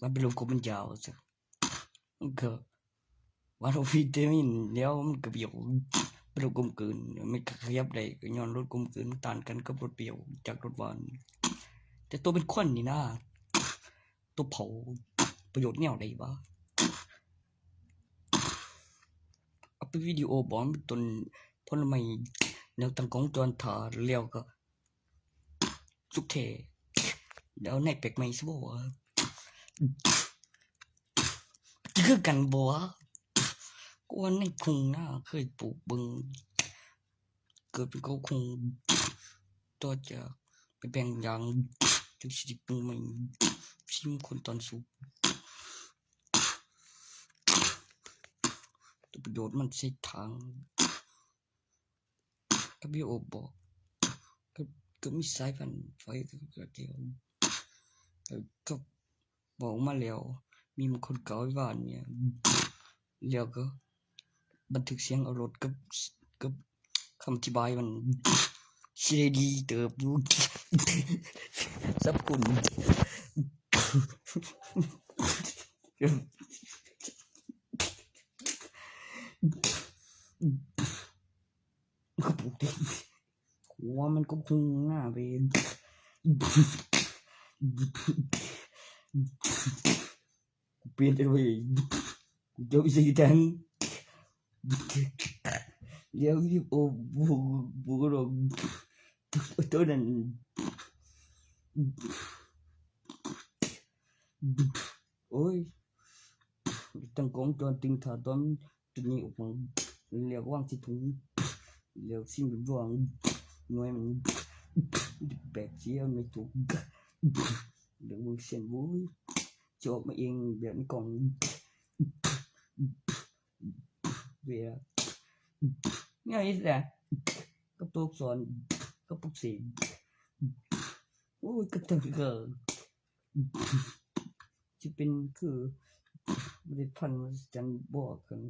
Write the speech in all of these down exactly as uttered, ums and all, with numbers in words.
ว่าเป็นโรคกลมมันยาวซะ มันก็ว่าเราวิตามินแล้วมันก็เบียวเป็นโรคกลมกลืน มันก็ขยับได้ก็ย้อนรถกลมกลืนมันต้านกันกับรถเบียวจากรถหวาน แต่ตัวเป็นควันนี่นะ ตัวเผาประโยชน์แนวใดวะ เอาเป็นวิดีโอบอกมันเป็นต้นผลไม้แนวตั้งของจอนถาแล้วก็ สุกแท้ แล้วในแปลกใหม่ซะบ่วะ จะคือกันบ่วะ ก็ว่าในทุ่งนาเคยปลูกเบิ่ง เกิดเป็นเขาคงต่อจากไปแบ่งยางจังสิปรุงใหม่ ชิมคนตอนสุก ตัวประโยชน์มันใช้ทาง ก็พี่โอบอก ก็ก็มีสายพันธุ์ไฟก็ก็เดียวก็ก็บอกมาแล้ว มีบางคนเก่าไว้บ้านเนี่ย แล้วก็บันทึกเสียงเอารถกับกับคำอธิบายมันสิได้ดีเติบอยู่ สับคุณ ก็ปลูกได้ หัวมันก็พุงหน้าไป เปลี่ยนไปเลย กูจะไปซื้อแทง เดี๋ยวที่โอ้บูบูก็ลงตัวนั้น โอ้ย ตั้งกล้องจอนติงถ่าตอนตัวนี้ออกมา เรียกว่างที่ถุง เรียกสิ่งเป็นว่างหน่วยมัน แบบเสียไม่ถูก เดี๋ยวมึงเสียนโว้ย จะออกมาเองแบบในกล่อง เวีย ง่ายแหละ กับตัวอักษร กับปลุกเสก โอ้ย กระเถิงเกิน จะเป็นคือเมล็ดพันธุ์มหัศจรรย์บอกกัน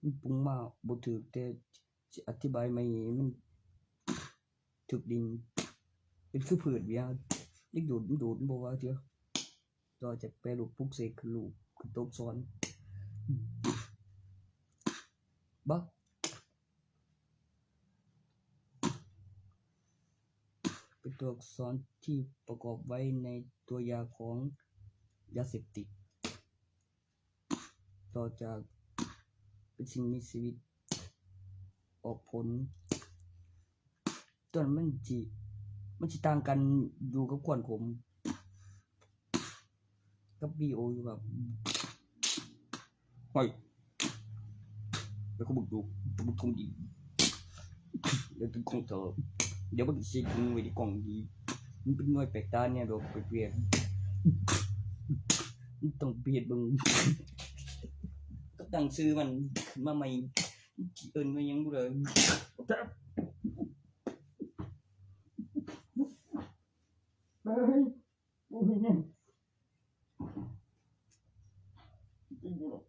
มันปรุงมาบ่ถืก แต่จะอธิบายไม่มันถืกดิน เป็นคือพืชเวีย เด็กดูดมันดูดมันบอกว่าเถอะ ต่อจากแปรรูปปลุกเสกคือรูปคือตัวอักษร บ่ เป็นตัวอักษรที่ประกอบไว้ในตัวยาของยาเสพติด ต่อจากเป็นสิ่งมีชีวิต ออกผล ต้นมันสิ มันสิต่างกันอยู่กับควันขม กับวีโออยู่ครับ ห้อย แล้วก็บึกดู บึกคงดี เดี๋ยวเป็นของเธอ เดี๋ยวมันสิทิ้งไว้ในกล่องดี มันเป็นหน่วยแปลกตาเนี่ย เดี๋ยวไปเปลี่ยน มันต้องเปลี่ยนเบิ่ง ก็ตั้งชื่อมันขึ้นมาใหม่ สิเอิ้นว่าหยังบ่ได้ เฮ้ย โอ้ย เนี่ย จริงๆ หรอก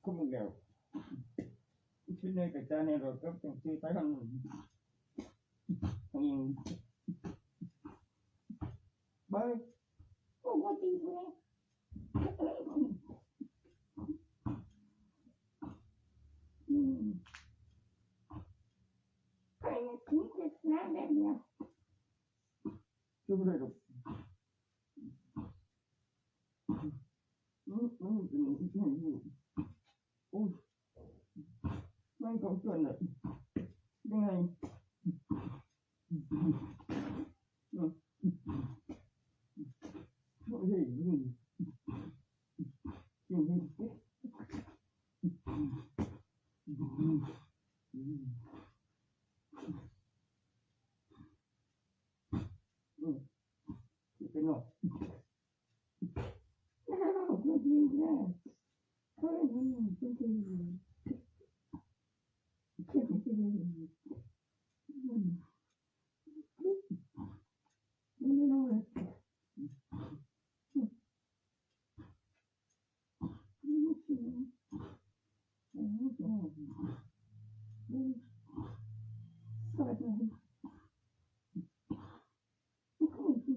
ก็มึงแล้ว คิดในกระจายในรถก็ต้องซื้อไปทาง อืม บาย โอ้โห ดีเลย อืม ใครมาทิ้งเด็กน้ำแบบเนี้ย ช่วยไม่ได้หรอก อืม อืม อืม อืม อืม โอ้ย มันก็เกินเลย ยังไง อืม โอ้ย อืม อืม อืม อืม อืม เป็นหรอ อ้าว มันจริงแท้ เฮ้ย มันจริง อืม ไม่ได้นอนเลย สวัสดี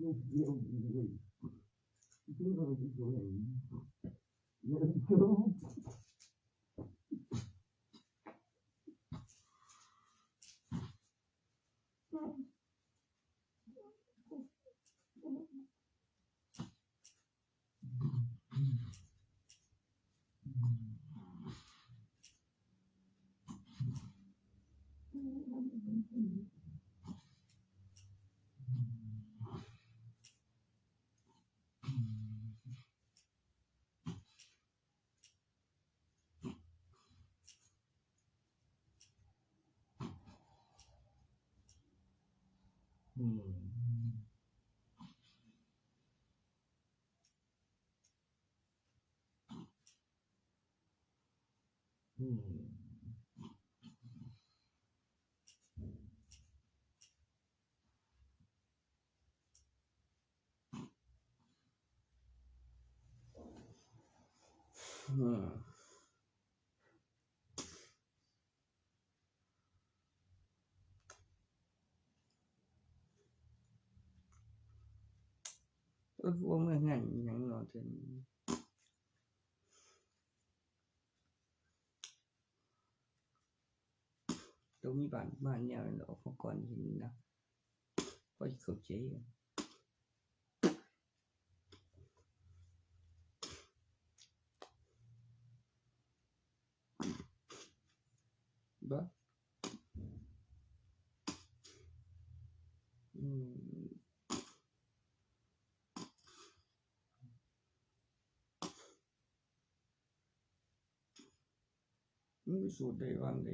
อืม อืม อืม เออ ว่าเมื่อไงยังนอนเต็ม ต้องมีบ้าน บ้านแนวนั้นออกมาก่อนเห็นนะ ก็สิเข้าใจกัน บ่ อืม มันมีสูตรได้บ้านใด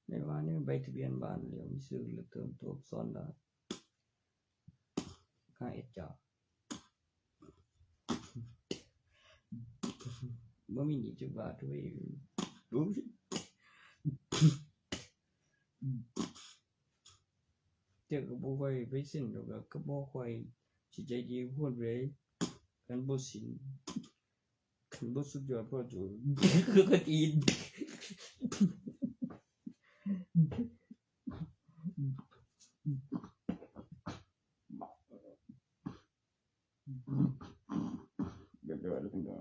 ในว่าในใบทะเบียนบ้านแล้วมีชื่อและเติมตัวอักษรได้ ค่าเอชอาร์ บ่มีหนี้จักบาทเว้ย ดูสิ เจ้าก็บ่ค่อยไปเซ็นดอก ก็บ่ค่อยสิใจดีโพดเว้ย คันบ่เซ็น คันบ่สุดยอดพอโจ ก็ตีน เดี๋ยวเดี๋ยวเดี๋ยว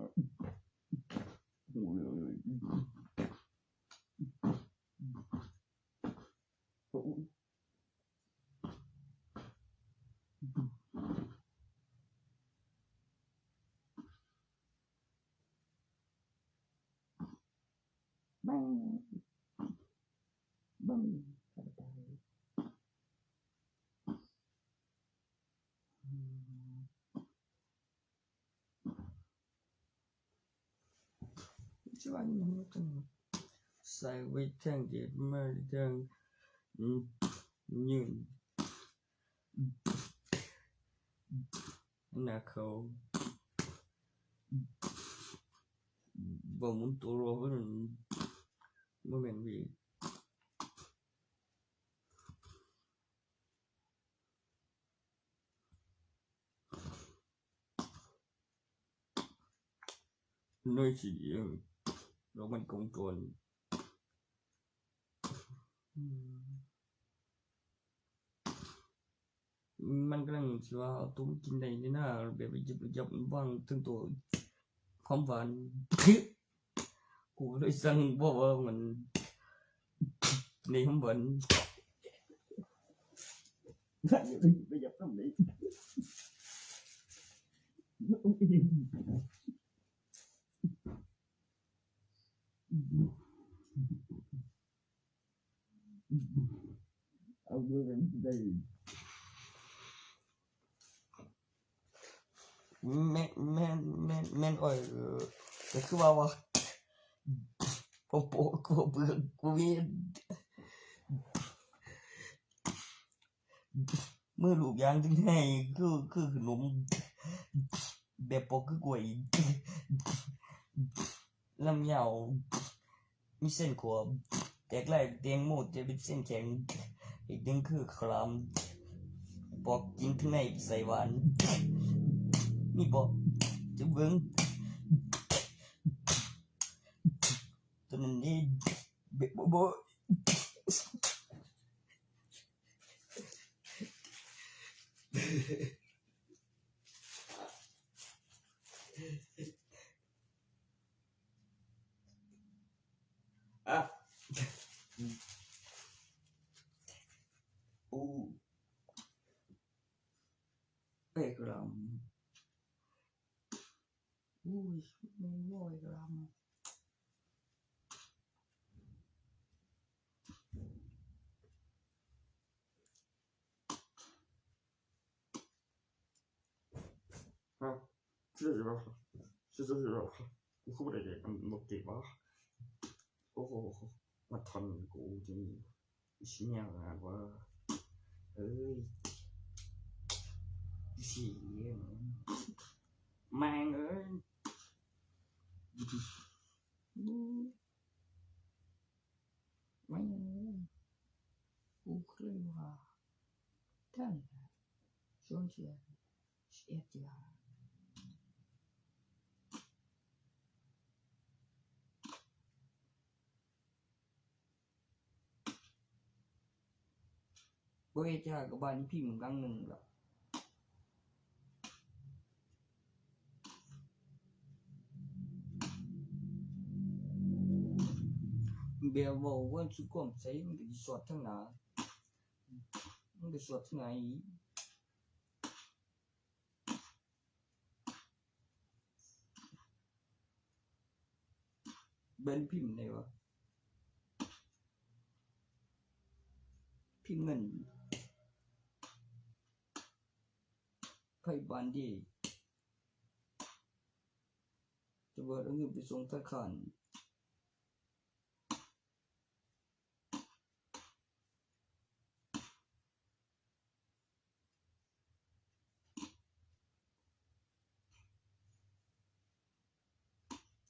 บ่มี บ่มี อืม สิว่าอีหยังเนาะ ใส่ไว้แท่งเดียวมาแท่ง อืม ยืน หน้าเขา บ่หมุนตัวรอเพิ่น บ่แม่นเว้ย หน่วยสีเดียว แล้วมันกงกล อืม มันกำลังสิว่าเอาตุ้มกินได้นี่นะ แบบหยิบๆ วางถึงตัว ความหวาน กูเลยสั่งบอกว่ามัน ในความหวาน ไม่อยากทำเลย เอาเงินได้ แม่น แม่น แม่น แม่นอ้อย เออ ก็คือว่า ว่า ผมโปะ กูเบื่อ กูมี มือลูกยางถึงให้ คือ คือขนม แบบปอกคือกล้วย ลำยาว มีเส้นขวบ แตกลายแตงโม จะเป็นเส้นแข็ง อีกหนึ่งคือขาวหลาม ปอกกินข้างในใส่หวาน มีบ่ จะเบิ่ง ตัวนั้นนี่ เบะโบะโบะ เ Ekram. Ui, men voi ram. Ha, sila sila. Sila sila. Kuku da ke kan nok ke ba. Oho, oho. มาทอนกูจริง เสียงอะไรวะ เอ้ย เสียง แม่งเอ้ย แม่งเอ้ย กูเคยว่า ท่าน ชวนเชียร์ สิบเอ็ด ยา บ่เฮ็ดยากกับบ้านพิมพ์ครั้งหนึ่งล่ะ แบบเว้าว่าสุดความใสมันก็สิสอดทางหน้า มันก็สอดทางหน้าอีก เบนพิมพ์ไหนวะ พิมพ์เงิน ไพ่บานดี จะเบิดเอาเงินไปส่งธนาคาร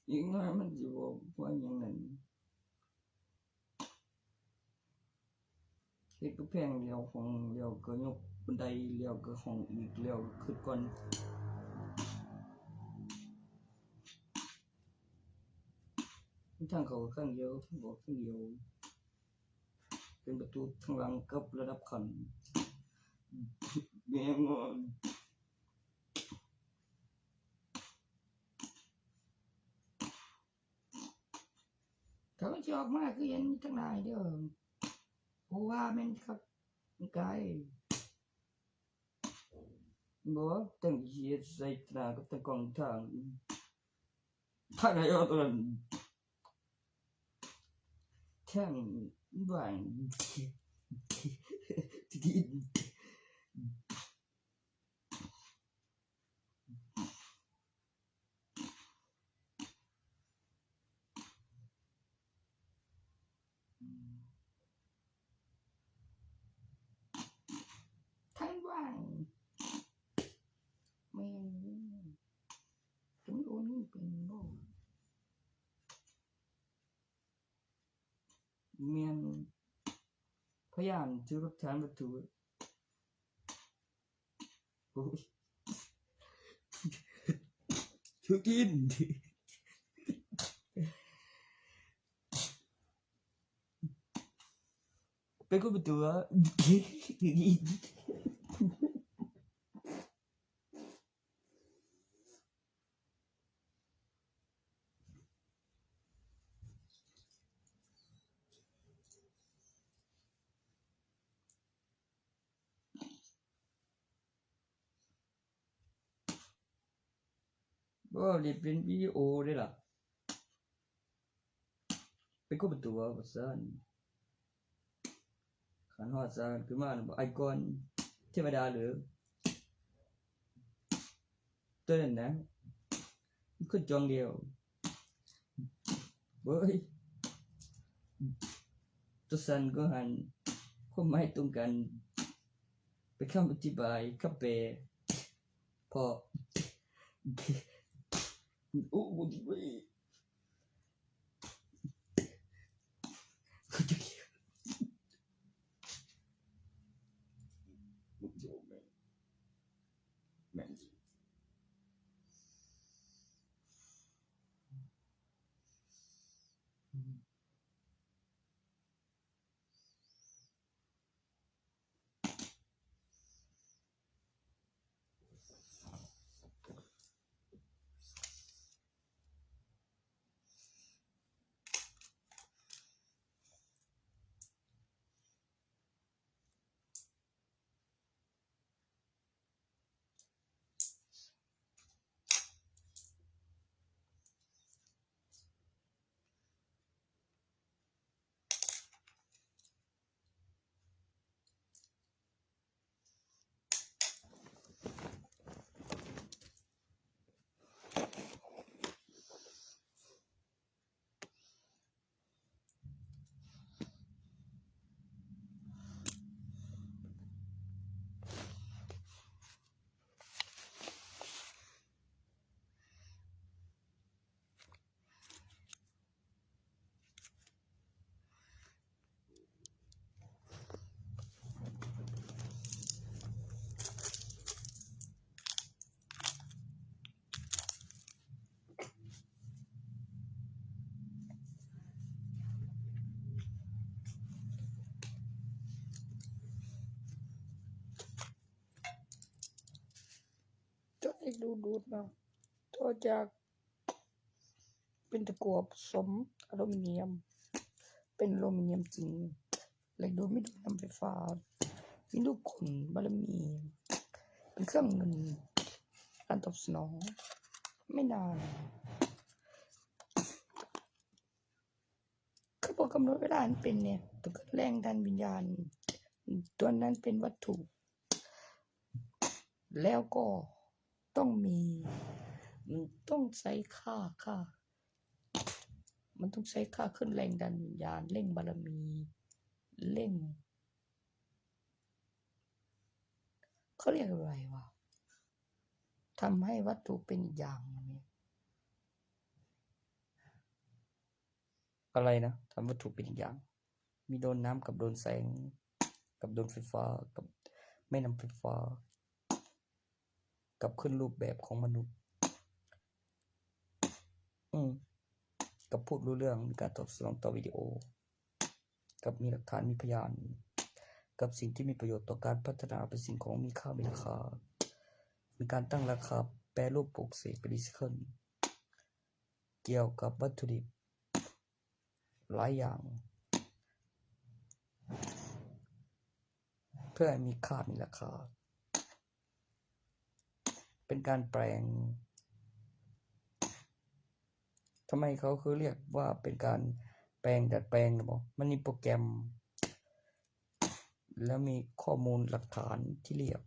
อีกหน่อยมันสิบอกว่าอย่างนั้น เฮ็ดกำแพงแล้วห้องแล้วก็ยกบันไดแล้วก็ห้องอีกแล้วก็ขึ้นก่อน มีทางเข้าข้างเดียว ทางออกข้างเดียว เป็นประตูทางหลังกับระดับขั้น แม่งอ่ะ เขาสิออกมาคือเห็นทั้งหลายเด้อ เพราะว่าแม่นครับ มันไกล บ่ ตั้งเฮ็ดใส่หน้ากับตั้งกล้องทาง ทางไหนเอาตัวนั้น ทางหว่าง ทางหว่าง แม่น จะไม่โอนเงินเป็นบ่ แม่น พยานถือหลักฐานวัตถุ โอ้ย ถือกิน เป็นคนประตูอะ บ่ได้เป็นวิดีโอเด้ล่ะ เป็นคนประตูว่าซั่น ขันฮอดซะขึ้นมาบ่ ไอ้ก่อนเทวดาหรือ ตัวนั้นนะ มันคือจองเดียว เว้ย ตัวสั่นก็หัน ความหมายตรงกัน เป็นคำอธิบาย คำแปล พอ โอ้โห เว้ย อืม ดูดดูดมา ต่อจากเป็นตะกั่วผสมอลูมิเนียม เป็นอลูมิเนียมจริง และโดยไม่โดนน้ำไฟฟ้า มีรูปคนบารมี เป็นเครื่องเงิน การตอบสนอง ไม่นาน คือพอกำหนดเวลาอันเป็นเนี่ย ตัวเกิดแรงดันวิญญาณ ตัวนั้นเป็นวัตถุ แล้วก็ต้องมี มันต้องใช้ค่า ค่า มันต้องใช้ค่าขึ้นแรงดันวิญญาณ เร่งบารมี เร่ง เขาเรียกอะไรวะ ทำให้วัตถุเป็นอีกอย่างหนึ่งเนี่ย อะไรนะ ทำวัตถุเป็นอีกอย่าง มีโดนน้ำกับโดนแสง กับโดนไฟฟ้า กับแม่น้ำไฟฟ้า กับขึ้นรูปแบบของมนุษย์ อืม กับพูดรู้เรื่อง มีการตอบสนองต่อวิดีโอ กับมีหลักฐาน มีพยาน กับสิ่งที่มีประโยชน์ต่อการพัฒนาเป็นสิ่งของมีค่า มีราคา มีการตั้งราคา แปรรูป ปลูกเสก เป็นรีไซเคิล เกี่ยวกับวัตถุดิบ หลายอย่าง เพื่อให้มีค่า มีราคา เป็นการแปลง ทำไมเขาคือเรียกว่าเป็นการแปลง ดัดแปลงหรือเปล่า มันมีโปรแกรม แล้วมีข้อมูลหลักฐานที่เรียก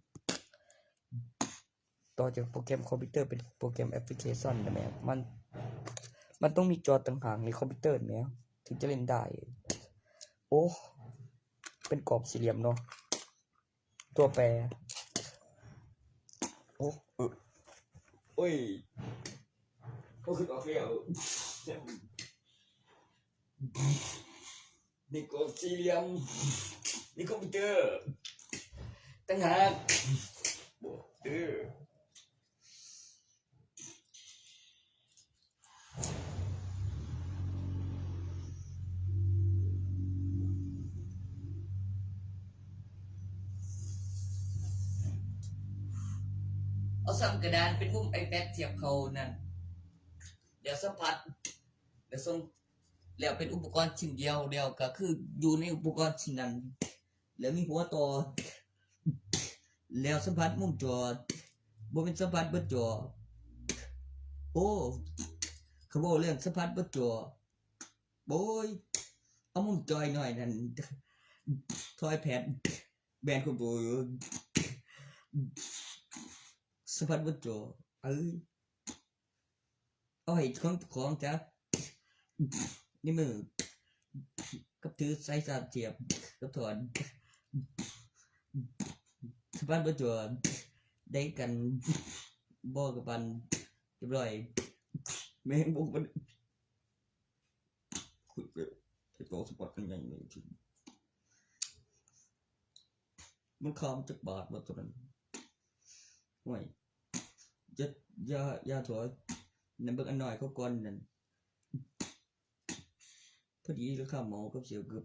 ต่อจากโปรแกรมคอมพิวเตอร์เป็นโปรแกรมแอปพลิเคชันใช่ไหม มัน มันต้องมีจอต่างหากในคอมพิวเตอร์ไหม ถึงจะเล่นได้ โอ้ เป็นกรอบสี่เหลี่ยมเนาะ ตัวแปร โอ้ เออ โอ้ย ก็คือออกแล้ว นี่กรอบสี่เหลี่ยม นี่คอมพิวเตอร์ต่างหาก เออ เอาซ้ำกระดานเป็นมุม iPad เสียบเข้านั่น เดี๋ยวสัมผัส เดี๋ยวส่ง แล้วเป็นอุปกรณ์ชิ้นเดียว แล้วก็คืออยู่ในอุปกรณ์ชิ้นนั้น แล้วมีหัวต่อ แล้วสัมผัสมุมจอ บ่เป็นสัมผัสเบิดจอ โอ้ เขาบอกเรื่องสัมผัสเบิดจอ โอ้ย เอามุมจอยหน่อยนั่น ทอยแพด แบนของตัวอยู่ สัมผัสเบิดจอ เอ้ย เอาให้ของของจ้ะ นี่มือ กับถือสายสามเสียบ กับถอน สัมผัสเบิดจอ ได้กัน บอกกับปัน เรียบร้อย แม่งบอกมัน คุยไป ไอ้ตัวสปอร์ตกันยังไง มันข้ามจักบาทว่าตัวนั้น ห่วย อย่า อย่า อย่าถอย นั่นเบิ่งอันน้อยเขาก่อนนั่น พอดีราคาเหมากับเสี่ยวเกือบ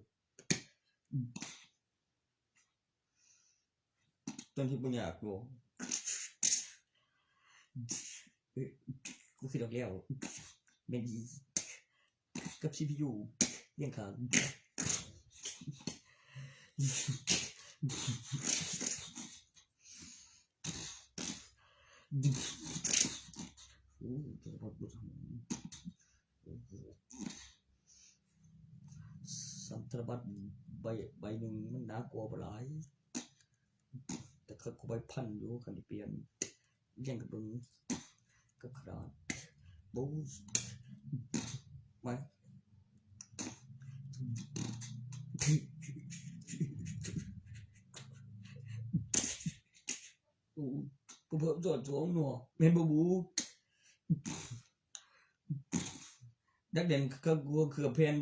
ตอนที่บ่อยากบ่ เอ้ย กูคิดออกแล้ว แม่นอี กับ ซี พี ยู เรียงข้าง โอ้ ธนบัตรบ่ทัน โอ้โห สามธนบัตรใบ ใบหนึ่งมันหนากว่าบ่หลาย แต่คันกูใบพันอยู่ คันที่เปลี่ยน เรียงกับเบิ่ง กับขนาด บูส มา โอ้ กูเพิ่มจอดสองหน่อ แม่นบ่บู ดักแดนก็กลัวเกือบแผ่น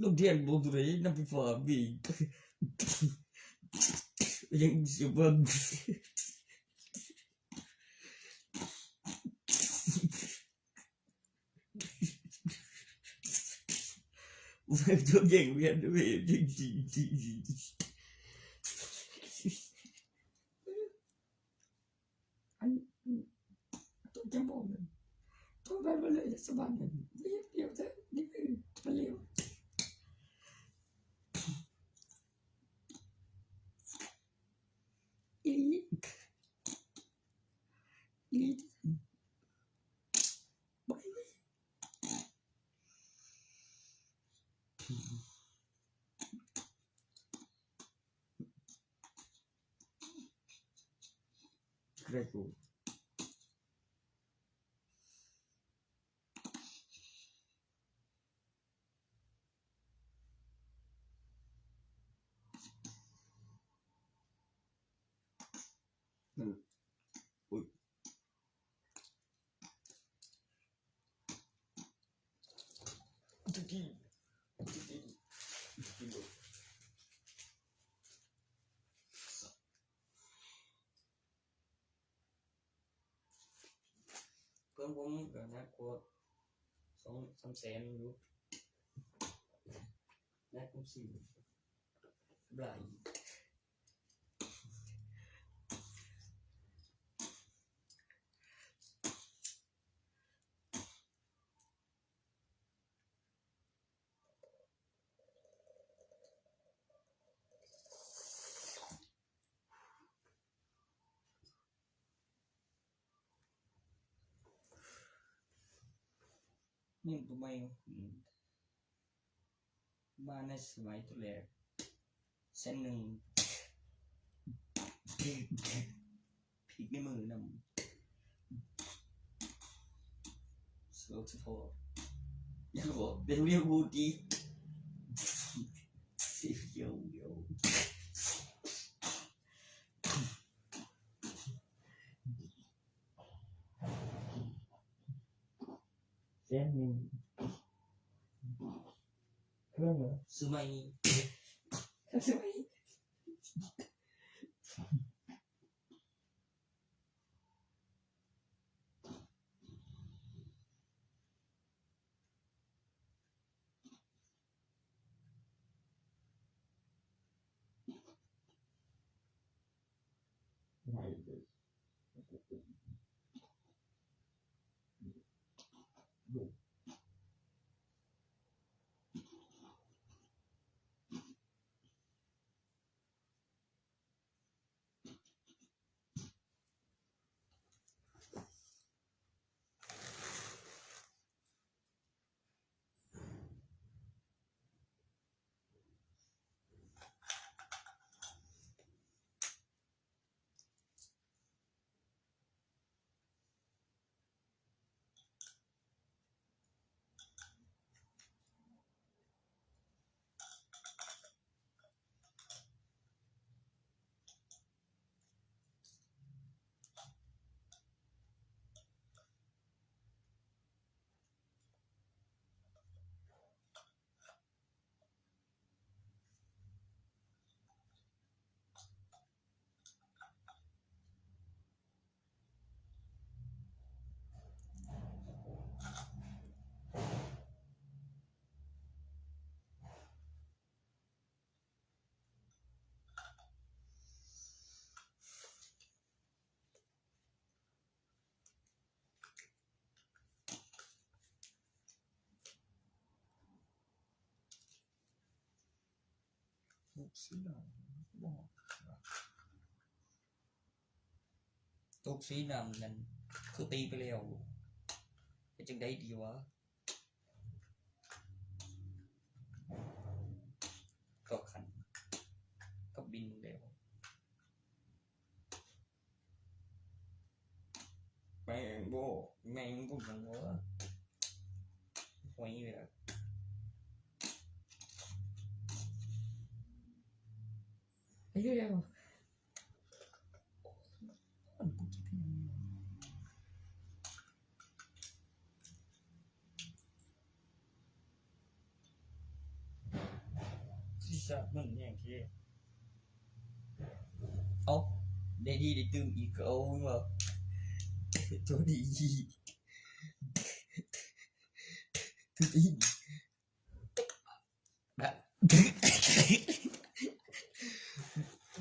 ลูกเทียนบ่ตัวใดนำไปฝากบีก ยังสิเบิ่ง เบิ่งตัวเก่งเวียนเวียนจริงๆ จริงๆ จริงๆ จังบอกเลยตัวแบบว่าเลยสบายเลยเรียบเดียวเถอะนี่คือมันเร็วอีกอีกไป Great rule. อืม อุ้ย เพิ่มผมก็หนักกว่าสองสามแสนอยู่ หนักผมสี่ หลาย นี่ตัวใหม่ อืม มาในสมัยตัวแรก เส้นหนึ่ง พลิกในมือนำ slow to fall ยังบอกเรียกบูดี yo yo เส้นหนึ่ง เครื่องเหรอ ซื้อใหม่ ซื้อใหม่ ตกสีดำบอกครับ ตกสีดำนั่นคือตีไปแล้ว เป็นจังได๋ดีวะ ก็ขัน ก็บินแล้ว แมงโบ้ แมงโบ้ แมงโบ้ หวยเลยอะ อายุยัง ที่สัตว์มันอย่างที่ เอ้า ได้ดีได้ตื่มอีกก็เอาว่า ตัวดี ตัวดี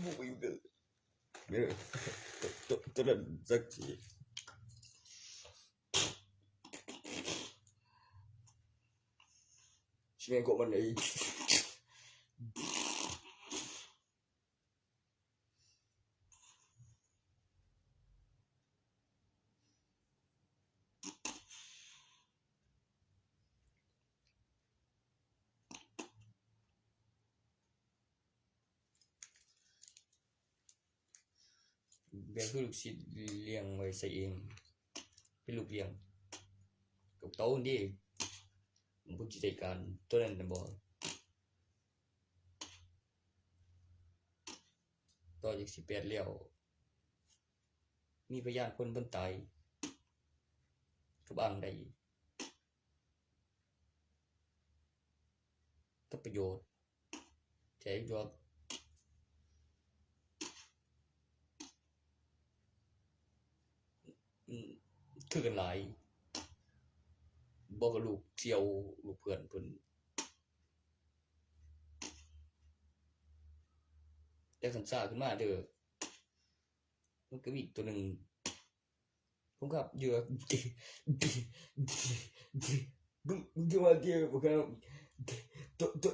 โอ้ย เด้อ เด้อ ตัว ตัว ตัวนั้นสักที แม่งก็มันไอ้ แบบคือลูกศิษย์เลี้ยงไว้ใส่เอง เป็นลูกเลี้ยง กับโตนี่มันบ่สิได้การตัวนั้นน่ะบ่ ต่อจากสิบแปดแล้ว มีพยานคนเพิ่นตายกับอ้างได้ กับประโยชน์ แถมอีกดอก อืม คือกันหลาย บอกกับลูกเสี่ยว ลูกเพื่อนเพิ่น แต่คันซ่าขึ้นมาเด้อ มันก็มีอีกตัวหนึ่ง ผมครับ เยอะ มึง มึงจะมาเจอผมครับ ตัว ตัว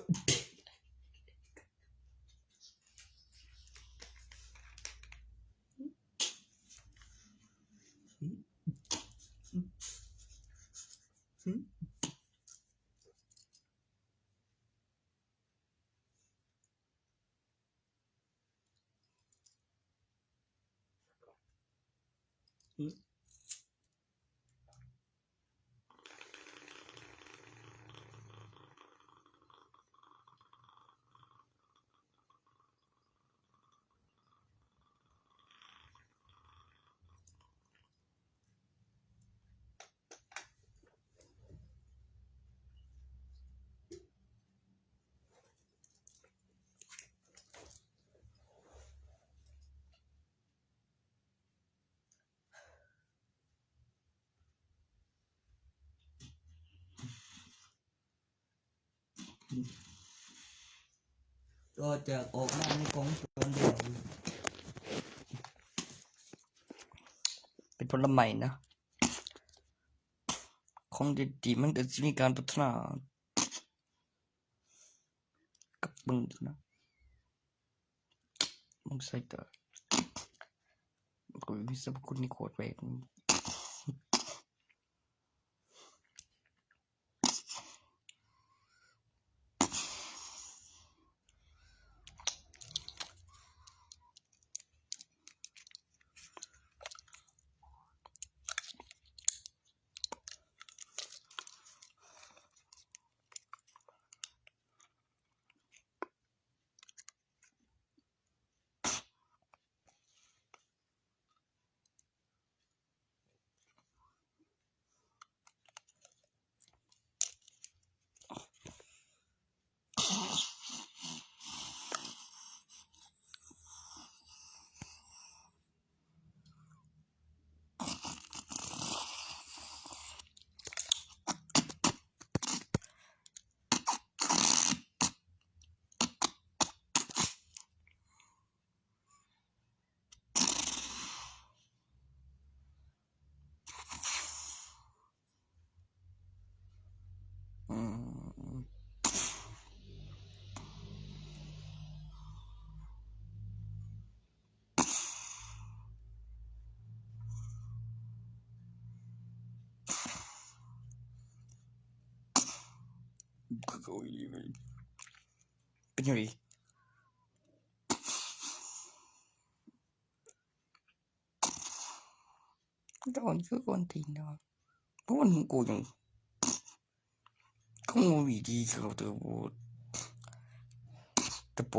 ก็จะออกมาในของตัวเดียว เป็นผลไม้นะ ของดีๆมันก็จะมีการพัฒนา กับมึงนะ มึงใส่ตัว กูมีสรรพคุณในขวดไว้ อืม เป็นยังไง โดนคือคนตีนเนาะ พวกมึงกูยัง กูมีดีเขาเตอร์โบตะโป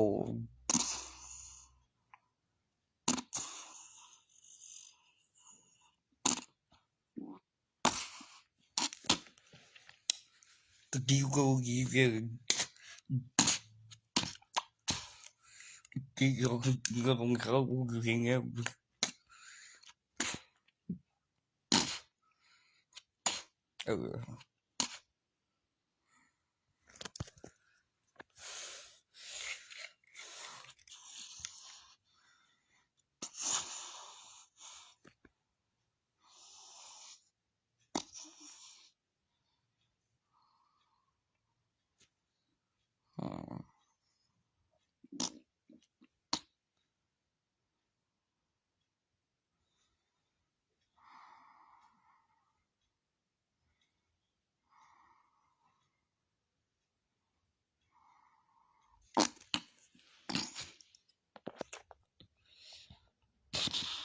ตะกี้กูกี่เพียง กี่กูกี่กูมึงเขากูกี่เพียงเงี้ย เออ